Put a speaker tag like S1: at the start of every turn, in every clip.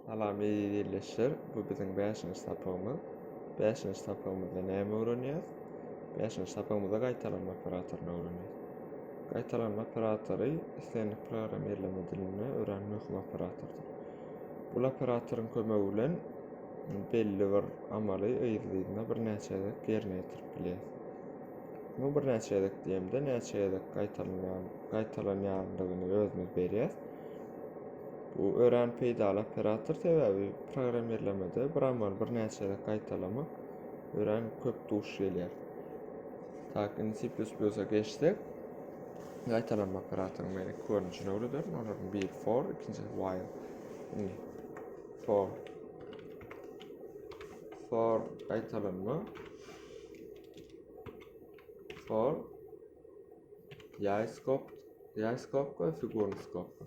S1: Salam eziz ildeşler, bu biziň bäşinji sapagymyz. Bäşinji sapagymyzda näme öwrenýäs? Bäşinji sapagymyzda gaýtalanma operatoryny öwrenýäs. Gaýtalanma operatory islendik programmirleme dilinde örän möhüm operatordyr. Bul operatoryň kömegi bilen belli bir amaly yzly-yzyna birnäçe gezek ýerine ýetirip bilýäs. Bu birnäçe gezek diýemde näçe gezek gaýtalanýan gaýtalanýandygyny özümiz berýäs. Bu örän peýdaly operator sebäbi programmirlemede bir amaly birnäçe gezek gaýtalamak örän köp duş gelýär. Tak, indi C++-a geçsek, gaýtalanma operatoryň men iki görnüşini öwrederin. Olaryň biri for, ikinjisi while. Indi for for gaýtalanma for ýaý skop ýaý skopka figurny skopka.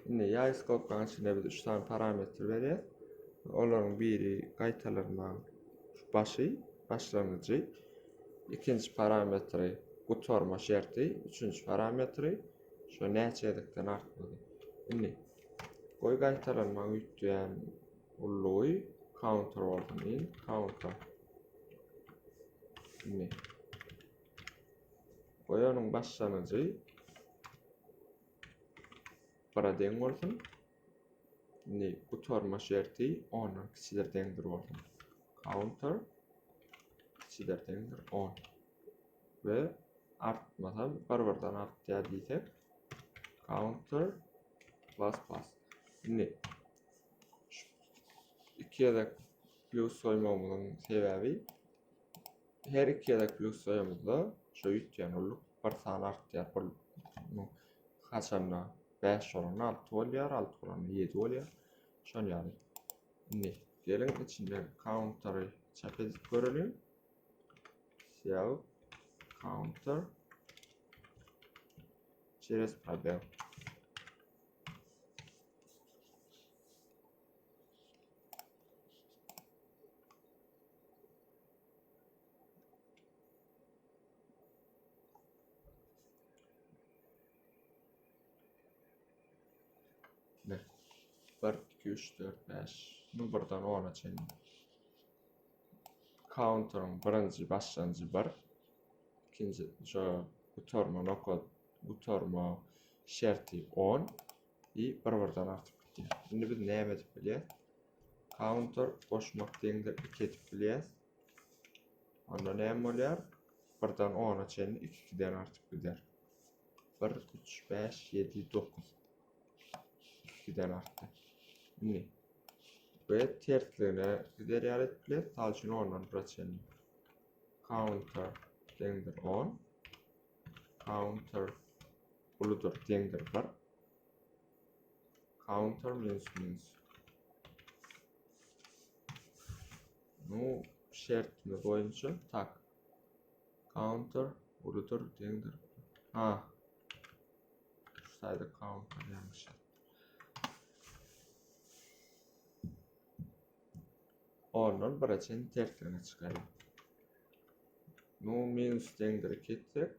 S1: Indi ýaý skopkanyň içinde biz 3 sany parametr berýäs. Olaryň biri gaýtalanmaň başy, başlangyjy, ikinji parametri gutarma şerti, üçünji parametri şo näçe gezekden artmaly. Indi goý gaýtalanmaň üýtgeýän Ullugy counter bolsun int counter. Indi goý onuň başlanyjy bira deň bolsun. Indi gutarma şerti ondan kiçidir deňdir bolsun. Counter kiçidir deňdir 10. We artmasam bir birden artýar diýsek counter plus plus. Indi iki gezek plus goýmagymyzyň sebäbi her iki gezek plus goýamyzda şu ýitýän ulluk bir san artýar. Bu haçanda 5 bolanda 6 bolýar, 6 bolanda 7 bolýar. Şon ýaly. Indi geliň içinde countery çap edip göreliň. Sell counter через пробел. Ne? 1, 2, 3, 4, 5. Nu birden 10-a çenli. Counteryň birinji başlanjy 1. Ikinji şu gutarma nokat gutarma şerti 10 i bir-birden artyp gitýär. Indi biz näme edip bilýäs? Counter goşmak deňdir 2 edip bilýäs. Onda näme bolýar? Birden 10-a çenli 2-2-den artyp gider. 1, 3, 5, 7, 9. 2-2-den artdy. Indi we tersligine gider ýaly edip bilýäs. Mysal üçin 10-dan 1-e çenli. Counter deňdir 10. Counter uludyr deňdir 1. Counter minus minus. Nu şertimiz boýunça tak. Counter uludyr deňdir. Ha. Şu taýda counter ýalňyş. Ondan bire çenli tersine çykarýar. Nu minus deňdir 2 etsek.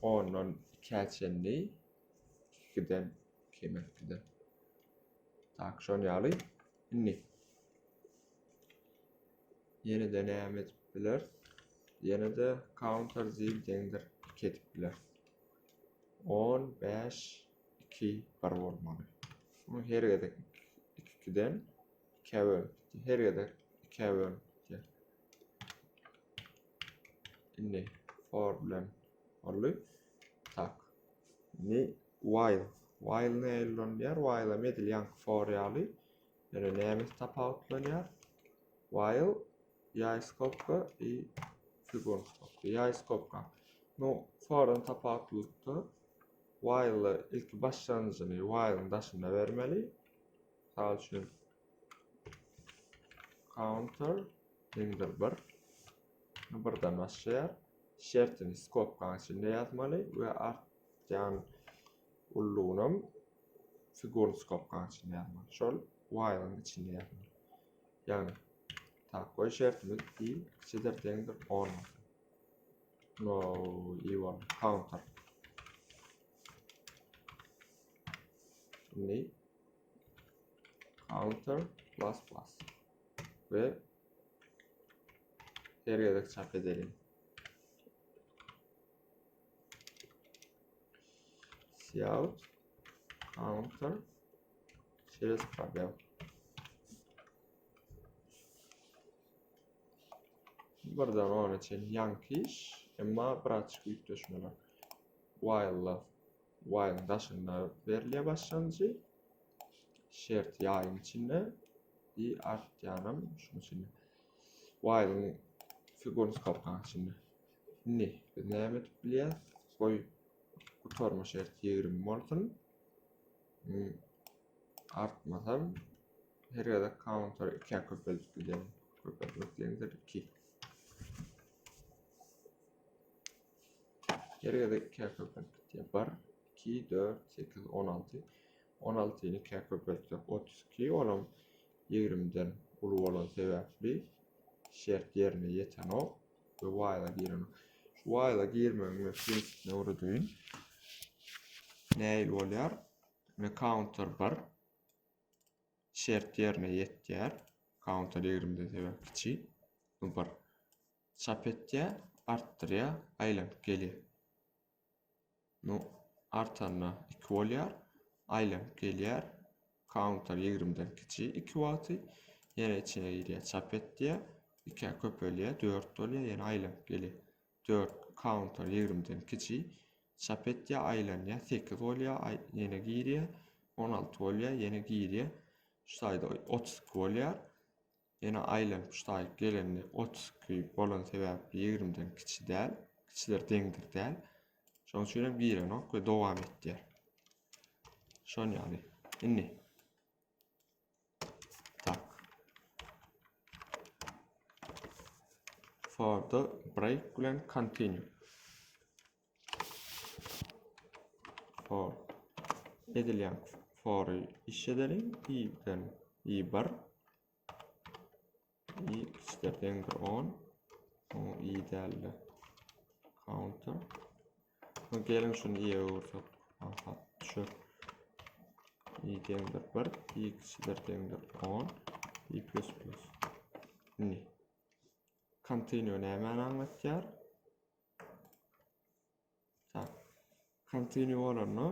S1: Ondan 2-ä çenli 2-den kemelip gider. Tak, şon ýaly. Indi ýene-de näme edip bileris? Ýene-de counter z deňdir 2 edip bileris. 10, 5, 2, 1 bolmaly. Bu her gezek 2-den 2-ä bölüp Her gezek 2-ä bölüp gidýär. Indi for bilen boldy. Tak. Indi while. While nähili ulanylýar? While hem edil ýaňky for ýaly. Ýöne nämesi tapawutlanýar? While ýaý skobka i figurny skobka. Ýaý skobka. Nu, fordan tapawutlylykda. While ilki başlangyjyny while-yň daşynda bermeli. Mysal üçin counter deňdir 1. Birden başlaýar. Şertini skobkanyň içinde ýazmaly we artýan ullugynam figurny skobkanyň içinde ýazmaly. Şol while-yň içinde ýazmaly. Ýagny tak goý şertimiz i kiçidir deňdir 10 bolsun. No, i boldy. Counter. Indi counter plus plus. We her gezek çap edelim. Cout counter через пробел. Birden ona çenli ýaňky iş, emma birazjyk üýtgeşmeler. While while daşynda berilýär başlangyjy. Şert ýaýyň içinde i artýanam şunuň içinde. While-yň figurny skobkanyň içinde. Indi biz näme edip bilýäris? Goý gutarma şerti 20 bolsun. Hmm, artmasam Her gezek counter 2-ä köpeldip gidýän. Köpeltmek diýendir 2. Her gezek 2-ä köpeldip gidýär. 1, 2, 4, 8, 16. 16-ny 2-ä köpeltsek 32, olam 20-den uly bolan sebäpli şert ýerine ýetenok we while-a girenok. Şu while-a girmegiň men prinsipini öwredeýin. Nähili bolýar? Ine counter 1 Şert ýerine ýetýär. Counter 20-den sebäp kiçi. Bu bir. Çap etýär, artdyrýar, aýlanyp gelýär. Nu, artanda 2 bolýar, aýlanyp gelýär. Counter 20-den kiçi 2 wagty. Ýene içine girýär, çap etýär. 2-ä köpelýär, 4 bolýar, ýene aýlanyp gelýär. 4 counter 20-den kiçi. Çap etýär, aýlanýar, 8 bolýar, ýene girýär, 16 bolýar, ýene girýär. Şu taýda 32 bolýar. Ýene aýlanyp şu taýyk gelende 32 bolan sebäpli 20-den kiçi däl, kiçiler deňdir däl. Şonuň üçin hem girenok we dowam etýär. Şon ýaly. Indi Tak. Forda break bilen continue. For edilýän fory iş edeliň. I-den i1 i kiçidir deňdir 10. O i däldi. Counter. Geliň şuny i-ye öwürsek. Aňsat düşer. I deňdir 1, i kiçidir deňdir 10, i plus plus. Indi continue nämäni aňlatýar? Tak. Continue bolanda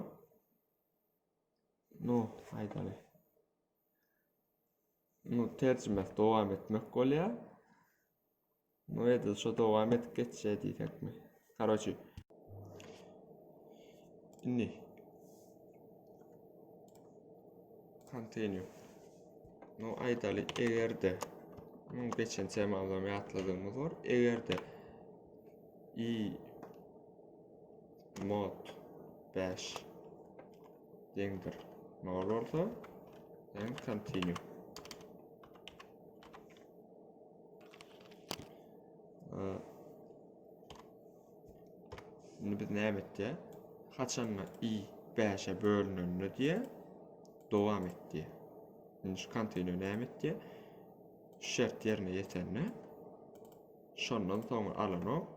S1: no aýdaly. No terjimesi dowam etmek bolýar. No edil şo dowam edip geçýär diýsekmi? Karoçi. Indi continue. No aýdaly eger-de muň geçen temamyzam ýatladygymyz bor. Eger-de i mod 5 deňdir 0 bolsa, then continue. Indi biz näme etýär? Haçanda i 5-e bölünende diýe dowam et diýe. Indi şu continue näme etýär? Şert ýerine ýetende şondan soňra alanok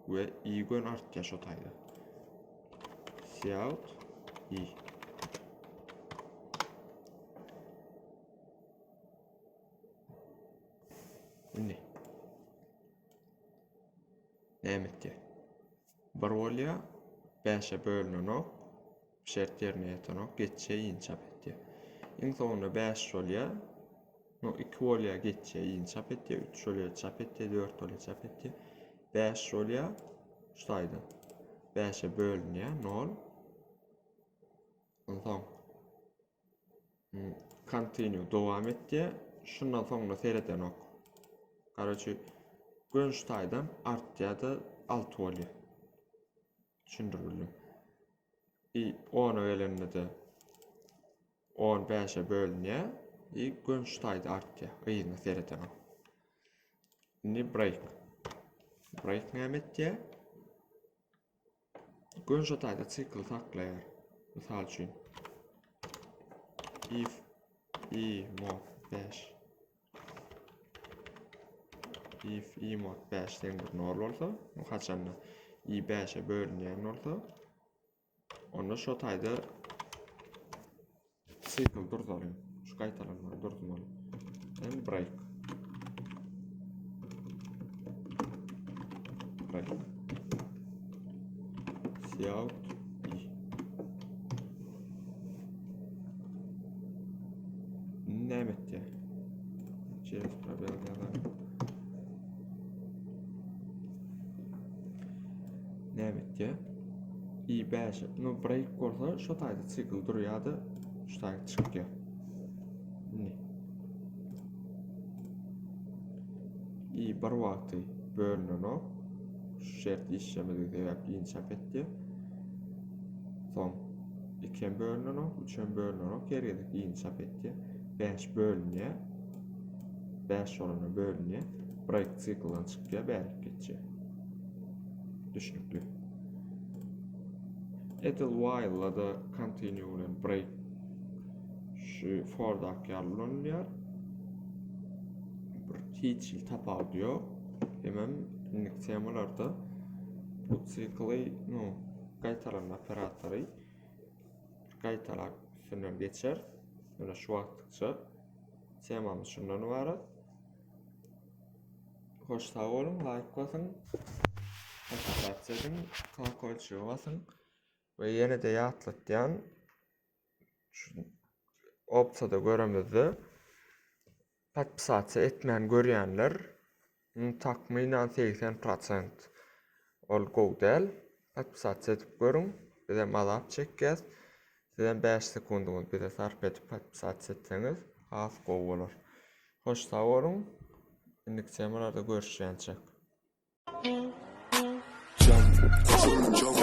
S1: we i gön artýar şo taýda. Cout i. Indi. Näme etýär? Bir bolýar, bäşe bölünenok, şert ýerine ýetenok, geçýär, ýene çap etýär. Iň soňunda bäş bolýar, no iki bolýar, geçýär, ýene çap etýär, üç bolýar, çap etýär, dört bolýar, çap etýär. Bäş bolýar, şu taýdan. Bäşe bölünýär, nol. Onsoň Continue dowam etýär. Şundan soňra seredenok. Garoçi gönüş taýdan artýar-da 6 bolýar. Düşündirip bildim. I ona gelende-de on bäşe bölünýär. I göni şu taýda artýar. Yzyna seredeňok. Indi break. Break näme etýär? Göni şu taýda sikl saklaýar. Mysal üçin if i mod 5 if i mod 5 deňdir 0 bolsa, haçanda i 5-e bölünýän bolsa, Onda şo taýda sikl durzalyň. Şu gaýtalanmany durdurmaly. And break. Break. Cout i. Näme etýär? Через пробел ýazalım. Näme etýär? I 5. No break bolsa şo taýda sikl durýar-da, şu taýda çykýar. Indi. I bir wagty bölünenok. Şu şert işlemedigi sebäpli i çap etýär. Soň 2 hem bölünenok, 3 hem bölünenok, her gezek i çap etýär. 5 bölünýär. 5 bolanda bölünýär. Break sikldan çykýar, bärik geçýär. Düşnükli. Edil while-da continue bilen break şu for-daky ýaly ulanylýar. Bir hiç hili tapawudy ýok. Hemem indiki temalarda bu sikli, no, gaýtalanma operatory gaýtalap üstünden geçer. Ýöne şu wagtlykça temamyz şundan ybarat. Hoş sag boluň, laýk basyň, podpisasiýa ediň, kolokolçygy basyň we ýene-de ýatlatýan şu opsiýada göremizde podpisasiýa etmän görýänler takmynan 80% ol gowy däl. Podpisasiýa edip görüň. Bizem azap çekýäs. Sizem 5 sekundyňyzy bize sarp edip podpisasiýa etseňiz has gowy bolar. Hoş sag boluň. Indiki temalarda görüşýänçäk.
S2: Jump, jump, jump.